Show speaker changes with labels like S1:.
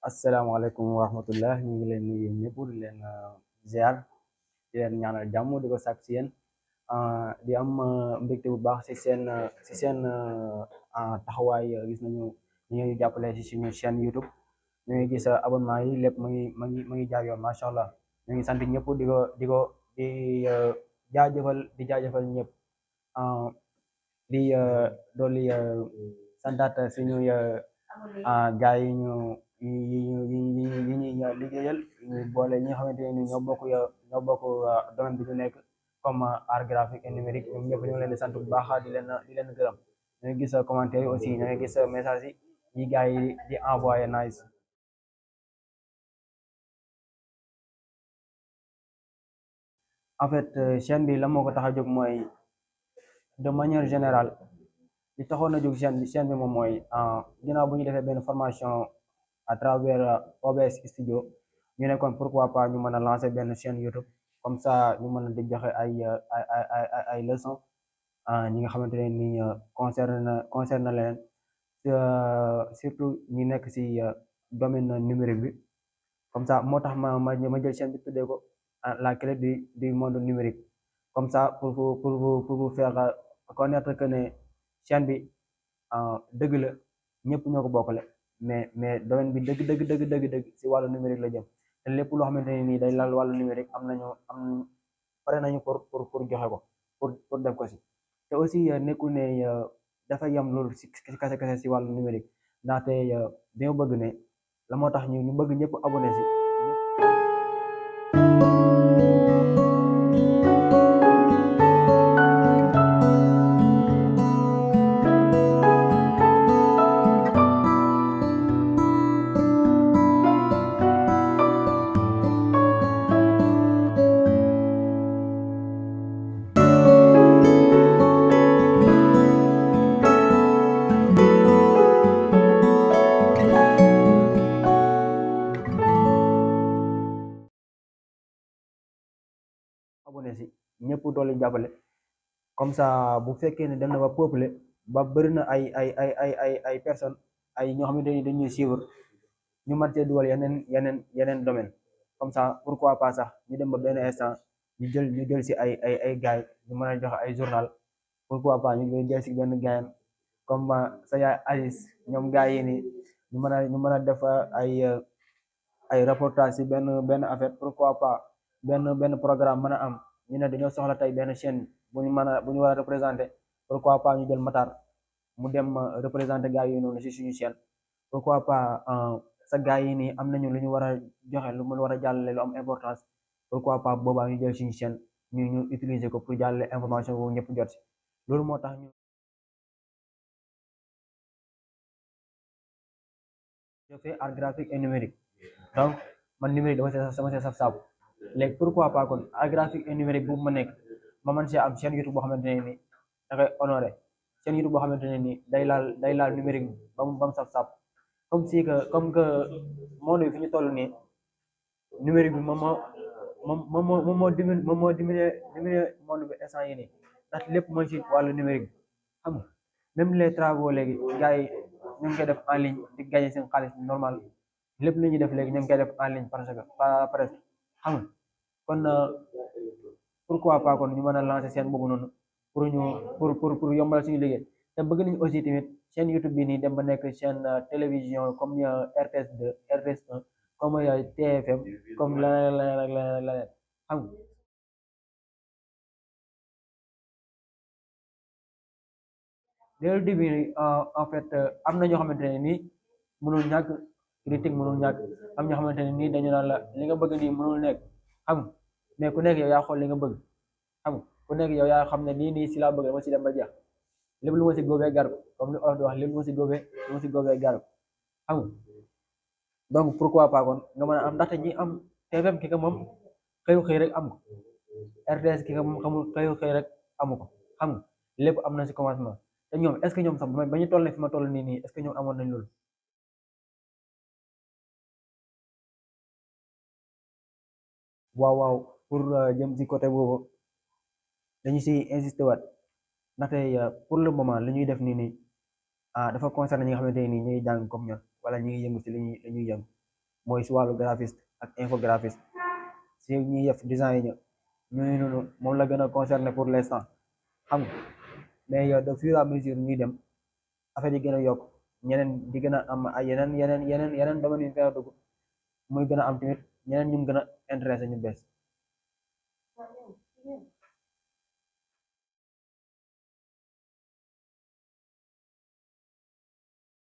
S1: asalaamaaleykum wa rahmatullah ñu ngi leen nuyu ñëpp di leen ziar di leen ñaanal jàmm di ko sàkk si yéen di am mbégte bu baax si seen taxawaay gis nañu ñu ngi jàppale si suñu chaîne YouTube ñu ngi gis abonnement yi lépp mu ngi jaar yoon macha allah ñu ngi sant ñëpp di jaajëfal ñëpp di dolli santaat suñuy gars yi ñu yi ñuy liggéeyal ñu boole ñi nga xamante ne ni ñoo bokk domaine bi ñu nekk comme art graphique et numérique ñoom ñëpp ñu ngi leen di sant bu baax di leen gërëm ñu ngi gis commentaire yi aussi ñu ngi gis message yi gars yi di envoyé nice. En fait chaîne bi la moo ko tax a jóg mooy de manière générale li taxoon a jóg chaîne bi moom mooy ginnaaw bu ñu defee benn formation à travers OBS Studio ñu ne kon pourquoi pas ñu mën a lancer benn chaîne YouTube comme ça ñu mën a di joxe ay leçons ñi nga xamante ne ni concerne leen surtout ñi nekk ci domaine numérique bi comme ça moo tax ma jël chaîne bi tuddee ko la clé du monde numérique comme ça pour vous faire connaître que ne chaîne bi dëgg la ñëpp ñoo ko bokkale mais domaine bi dëgg si wàllu numérique la jëm te lépp loo xamante ne nii day lal wàllu numérique pare nañu pour joxe ko pour def ko si te aussi nekkul ne dafa yem loolu si kase si wàllu numérique ndaxte dañoo bëgg ne la moo tax ñu bëgg ñëpp abonné si abonné si ñëpp doole jàppale comme ça bu fekkee ne dem na ba peuplé ba bëri na ay personnes ay ñoo xamante ni dañuy suivre ñu mën cee dugal yeneen domaine comme ça pourquoi pas sax ñu dem ba benn instant ñu jël si ay gaay ñu mën a joxe ay journal pourquoi pas ñu jël si benn gaayam comme sa yaay Aziz ñoom gaay yi ni ñu mën a def ay reportage si benn affaire pourquoi pas benn programme mën a am ñu ne dañoo soxla tey benn chaîne bu ñu war a représenter pourquoi pas ñu jël Matar mu dem représenter gars yi noonu si suñu chaîne pourquoi pas sa gars yi nii am nañu lu ñu war a joxe lu mu war a jàllale lu am importance pourquoi pas boobaa ñu jël suñu chaîne ñu utiliser ko pour jàllale information boobu ñëpp jot si loolu moo tax ñu fais art graphique et numérique donc man numérique sama see saf saabu léegi pourquoi pas kon art graphique et numérique bu ma nekk ma mën see am chaîne YouTube boo xamante ne nii da koy honoré chaîne YouTube boo xamante ne nii day laal numérique ba mu saf saabu comme que monde bi fi ñu toll nii numérique bi moom moo diminué monde bi instant yi nii ndax lépp mooy ci wàllu numérique bi xam nga même les travaux léegi gars yi ñu ngi koy def en ligne di gagner seen xaalis normal lépp lu ñuy def léegi ñu ngi koy def en ligne parce que presque xam nga kon pourquoi pas kon ñu mën a lancer seen boobu noonu pour yombal suñu liggéey te bëgg nañu aussi tamit chaîne YouTube bi nii dem ba nekk chaîne télévision comme RTS 2 RTS 1 comme TFM comme leneen ak leneen xam nga dès le début en fait am na ñoo xamante ne nii mënul ñàkk critique mënul ñàkk am ñoo xamante ne nii dañu naan la li nga bëgg nii mënul nekk xam nga mais ku nekk yow yaa xool li nga bëgg xam nga ku nekk yow yaa xam ne nii si laa bëgg dama si dem ba jeex lépp lu ma si góobee gar ko comme li olof di wax lépp lu ma si góobee gar ko xam nga donc pourquoi pas kon nga mën a am ndaxte ñi am TFM ki ko moom xëy rek am ko RTS ki ko moom xamul xëy rek amu ko xam nga lépp am na si commencement te ñoom est ce que ñoom sax ba ñu toll ne fi ma toll nii est ce que ñoom amoon nañ loolu waaw pour jëm si côté boobu dañu si insister waat ndaxte pour le moment li ñuy def nii dafa concerné ñi nga xamante ne nii ñuy jàng comme ñoom wala ñi ngi yëngu si li ñuy yëngu mooy si wàllu graphiste ak infographiste si ñuy def design yi ñooñu noonu moom la gën a concerné pour l'instant xam nga mais de fur et à mesure ñuy dem affaire yi gën a yokk ñeneen di gën a am ay yeneen domaine yu ñu gën a dugg muy gën a am tamit ñeneen ñu gën a intéressé ñu bees